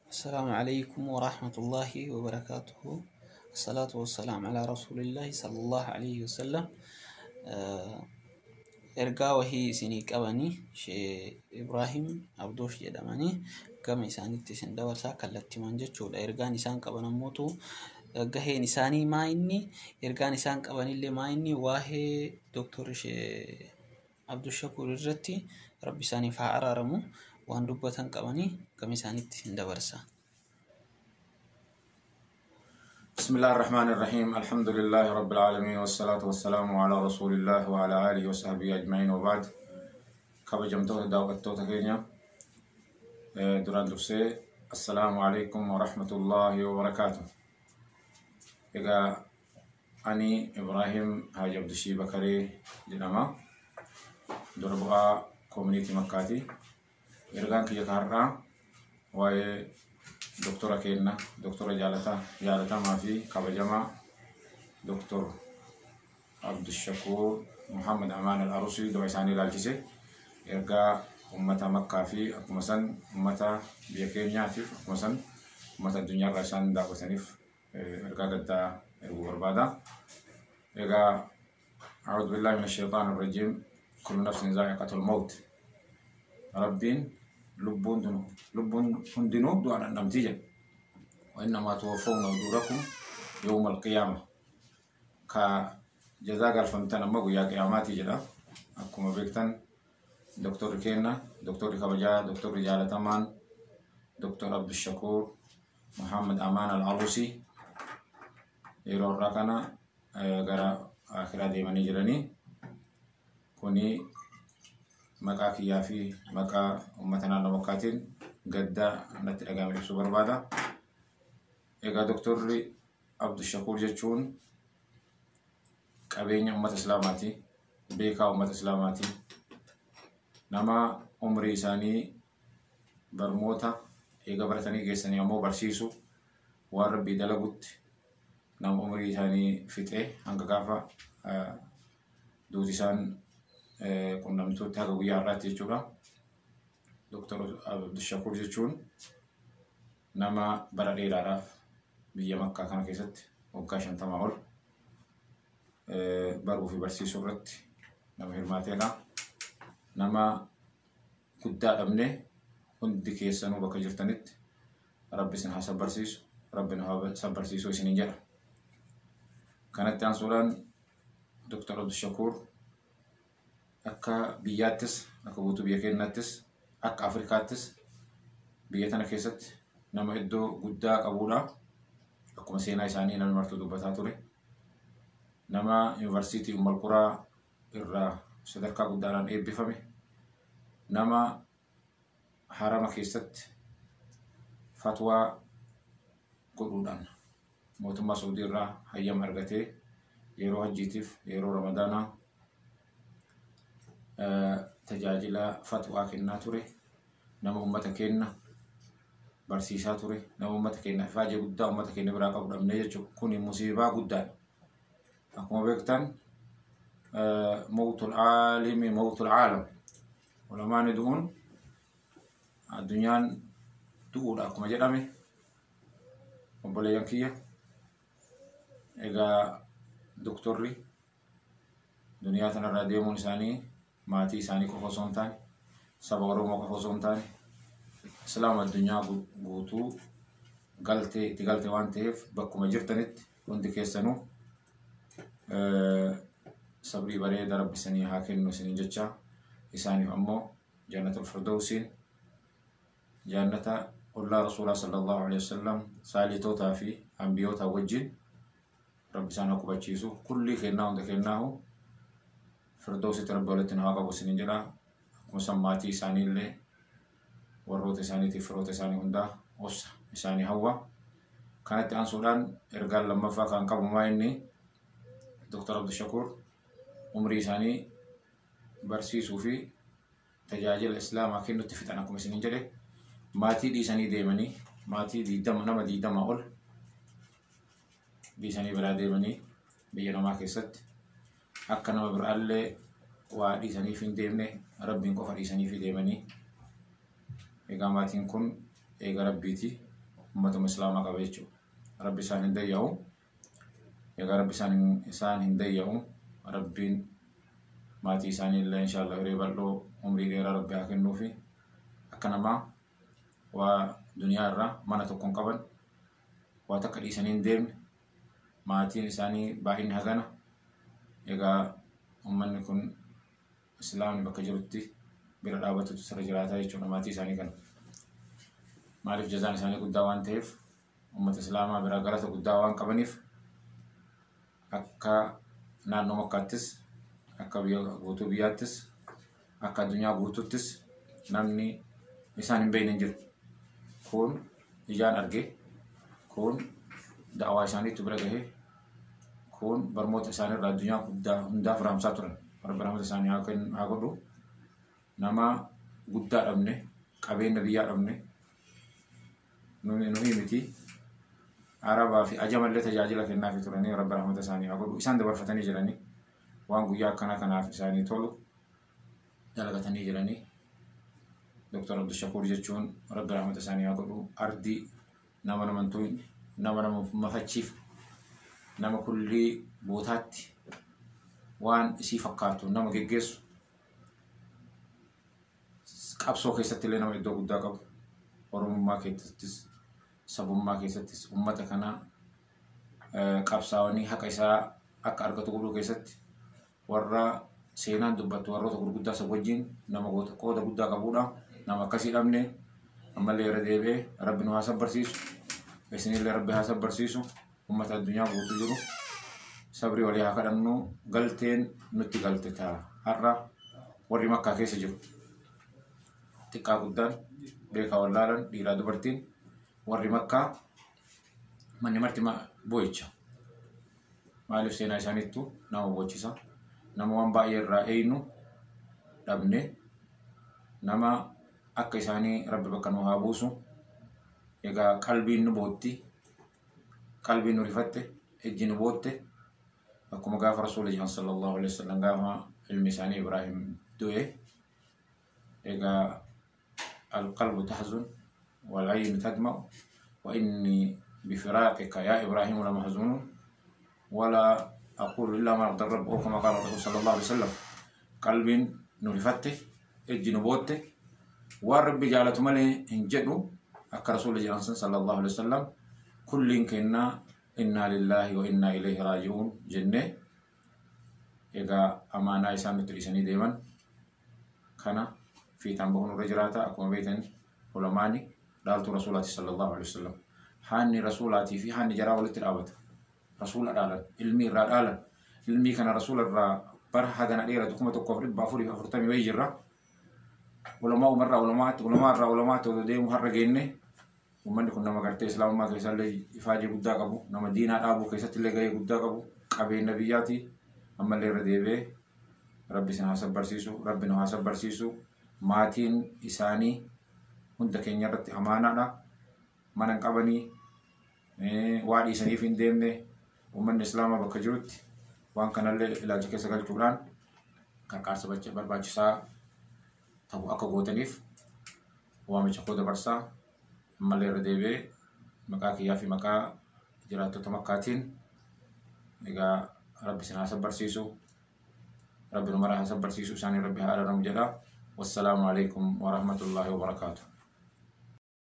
السلام عليكم ورحمة الله وبركاته. الصلاة والسلام على رسول الله صلى الله عليه وسلم. Ergaa wahii isinii qabanii Shee Ibraahim Abdoosh jedhamanii gama isaaniitti isin dabarsaa kallattimaan jechuudha. Ergaan isaan qaban ammootu gaheen isaanii maa inni, ergaan isaan qabanillee maa inni, waa'ee Dooktor Shee Abdushakuur irratti, Rabbi isaaniif haa araaramu, waan dubbatan qabanii gama isaaniitti isin dabarsa. بسم الله الرحمن الرحيم، الحمد لله رب العالمين، والصلاة والسلام على رسول الله وعلى آله وصحبه أجمعين، وبعد. كبجمتوتا داوتوتا كينيا duraan dursee السلام عليكم ورحمة الله وبركاته. Egaa ani Ibrahim Haji Abdushii Bakaree jedhama. Dura bu'aa community Makkaati. Ergaan kiyya har'aa waa'ee doktora keenna, doktora jaalatamaa fi kabajamaa Doktor Abdushakuur Muhammad Amaan Al-Arusii du'a isaanii ilaalchise ergaa ummata Makkaa fi akkuma san ummata biyya keenyaatiif, akkuma san ummata addunyaarraa isaan daawwataniif ergaa gaddaa erguu barbaada. Egaa أعوذ بالله من الشيطان الرجيم. كل نفس ذائقة الموت. Rabbiin lubbuun hundinuu du'a dhandhamtii jedha. وإنما توفون أجوركم يوم القيامة. Ka jazaa galfamtan amma guyyaa qiyaamaati jedha. Akkuma beektan doktorri keenna, doktorri kabajaa, doktorri jaalatamaan Doktor Abdushakuur Muhammad Amaan Al-Arusii yeroo irraa kana gara akiraa deemanii jiranii. Kuni maqaa kiyyaa fi maqaa uummata naannoo Makkaatiin gaddaa natti dhagahame ibsuu barbaada. Egaa doktorri Abdushakuur jechuun qabeenya uummata Islaamaati. Beekaa uummata Islaamaati. Nama umrii isaanii barmoota eega baratanii geessanii ammoo barsiisu, waan Rabbii dalagutti nama umrii isaanii fixee hanga gaafa duuti isaan qunnamtuutti, haga guyyaa har'aatti jechuudha. Doktor Abdushakuur jechuun nama bara dheeraadhaaf biyya Makkaa kana keessatti waggaa 50 ol baruu fi barsiisuu irratti nama hirmaateedha. Nama guddaa dhabne. Hundi keessanuu bakka jirtanitti Rabbi isin haa sabbarsiisu, Rabbi nu haa sabbarsiisu isiniin jedha. Kanatti aansuudhaan Dr. Abdushakuur akka biyyaattis, akka guutuu biyya keenyaattis, akka Afrikaattis biyya tana keessatti nama iddoo guddaa qabudha. Akkuma seenaa isaanii namni martuu dubbataa ture. Nama Yuunivarsiitii Ummal Quraa irraa sadarkaa guddaadhaan eebbifame. Nama harama keessatti fatwaa godhuudhaan mootummaa Saudii irraa hayyama argatee yeroo hajjiitiif yeroo Ramadaanaa tajaajila fatwaa kennaa ture. Nama uummata keenya barsiisaa ture. Nama uummata keenya ifaajee guddaa uummata keenya biraa qabu dhabnee jechuudha. Kuni musiibaa guddaadha. Akkuma beektan موت العالم موت العالم. Ulamaani du'uun addunyaan du'uudha akkuma jedhame. Obboleeyyan kiyya, egaa doktorri duniyaa tanarraa deemuun isaanii maatii isaanii qofa osoo hin taane, saba Oromoo qofa osoo hin taane, Islaama addunyaa guutuu galtee itti galte waan ta'eef bakkuma jirtanitti hundi keessanuu sabrii bareeda Rabbi isanii haa kennu isiniin jecha, isaaniif ammoo Jannatul Firdawsiin, jannata ollaa Rasuulaa sallallahu alaihi wasallam, saalitootaa fi ambiyootaa wajjin Rabbi isaan haa qubachiisu. Kullii kennaa hunda kennaahu Firdawsitti Rabbi walitti nu haa qabu isiniin jedha. Akkuma san maatii isaanii illee, warroota isaaniitiif firoota isaanii hundaa obsa isaanii hawwa. Kanatti aansuudhaan ergaan lammaffaa kan qabu maa inni, Dr. Abdushakuur umrii isaanii barsiisuu fi tajaajila Islaamaa kennutti fixan. Akkuma isiniin jedhe maatii dhiisanii deemanii, maatii 20, nama 20 ol dhiisanii biraa deemanii biyya namaa keessatti akka nama biraallee waa dhiisaniif hin deemne, Rabbiin qofa dhiisaniif deemanii. Egaa maatiin kun eega Rabbiiti. Ummatuma Islaamaa qaba jechuudha. Rabbi isaan hin dayya'u. Egaa Rabbi isaan hin dayya'u. Rabbiin maatii isaanii illee inshaallah hiree bal'oo umrii dheeraa Rabbi haa kennuufi. Akka namaa waa duniyaa irraa mana tokko hin qaban, waa takka dhiisanii hin deemne, maatiin isaanii baay'inni hagana. Egaa uummanni kun Islaamni bakka jirutti bira dhaabatutu sirra jiraataa jechuudha maatii isaanii kana. Maaliif jazaan isaanii guddaa waan ta'eef, uummata Islaamaa biraa galata guddaa waan qabaniif, akka naannoo Makkaattis, akka biyya guutuu biyyaattis, akka addunyaa guutuuttis namni isaan hin beekne hin jiru. Kun ijaan arge, kun da'awaa isaaniitu bira gahe, kun barmoota isaaniirraa addunyaa guddaa hundaaf raamsaa turan. Rabbi rahmata isaanii haa godhu. Nama guddaa dhabne, qabeenya biyyaa dhabne, nuyi miti. Arabaa fi ajamallee tajaajila kennaafii turanii Rabbi rahmata isaanii haa godhu. Isaan dabarfatanii jiranii waan guyyaa akkana kanaaf isaanii tolu dalagatanii jiranii. Dr. Abdushakuur jechuun Rabbi rahmata isaanii haa godhu. Ardii nama namantuu, nama nama mafachiif, nama kullii bootaatti waan isii fakkaatu nama geggeessu, qabsoo keessatti illee nama iddoo guddaa qabu, Oromummaa keessattis, sabummaa keessattis, uummata kana qabsaa'anii haqa isaa akka argatu godhuu keessatti warra seenaan dubbattu warroota gurguddaa isa wajjin nama qooda guddaa qabudha. Nama akkasii dhabne. Ammallee irra deebi'ee Rabbi nu haa sabbarsiisu. Isinillee Rabbi haa sabbarsiisu. Uummata addunyaa guutuu jiru sabrii walii haa kadhannu. Galteen nutti galte ta'a. Har'a warri Makkaa keessa jiru xiqqaa guddaan, beekaa wallaalan, dhiiraa dubartiin, warri Makkaa manni marti boo'icha. Maaliif seenaa isaaniittu nama boochisa. Nama waan baay'ee irraa eeynu dhabne, nama akka isaanii Rabbi bakka nu haa buusu. Egaa qalbiin nu bootti, qalbiin nu rifatte, ijji nu bootte. Akkuma gaafa Rasuula jedhan sallallahu alaihi wasallam, gaafa ilmi isaanii Ibraahim du'e, egaa alqalbu tahzun والعين تدمع وإني بفراقك يا إبراهيم لمحزون ولا أقول إلا ما أرضى الرب، أو كما قال الرسول صلى الله عليه وسلم. qalbiin nu rifatte, ijji nu bootte, waan Rabbi jaalatu malee hin jedhu. Akka Rasuula jedhan san sallallahu alaihi wasallam, kulliin kennaa innaa lillaahi wa innaa ilayhi raaji'uun jennee, egaa amaanaa isaan nutti dhiisanii deeman kana fiixaan bahuun irra jiraata. Akkuma beektan ulamaani dhaaltuu Rasuulaati sallallahu alaihi wasallam. Haanni Rasuulaatii fi haanni jaraa walitti dhaabata. Rasuula dhaalan, ilmii irraa dhaalan. Ilmii kana Rasuula irraa bara hagana dheeratu, 1440 wayii jirra. Ulamaa umarraa ulamaatti, ulamaa irraa ulamaatti otoo deemu har'a geenne. Uummanni kun nama gartee Islaamummaa keessallee ifaajii guddaa qabu, nama diinaa dhaabuu keessatti illee gahee guddaa qabu, qabeenya biyyaati. Ammallee irra deebi'ee Rabbi isin haa sabbarsiisu, Rabbi nu haa sabbarsiisu. Maatiin isaanii hunda keenya irratti amaanaadha. Mana hin qabanii, waa dhiisaniif hin deemne. Uummanni Islaamaa bakka jirutti waan kanallee ilaalcha keessa galchuudhaan qarqaarsa barbaachisaa ta'u akka gootaniif waamicha koo dabarsaa. Ammallee irra deebi'ee maqaa kiyyaa fi maqaa jiraattota Makkaatiin egaa Rabbi isin haa sabbarsiisu. Rabbi nu mara haa sabbarsiisu. Isaanii Rabbi haa araaramu jedha. Wassalaamu alaikum warahmatullaahi wabarakaatu.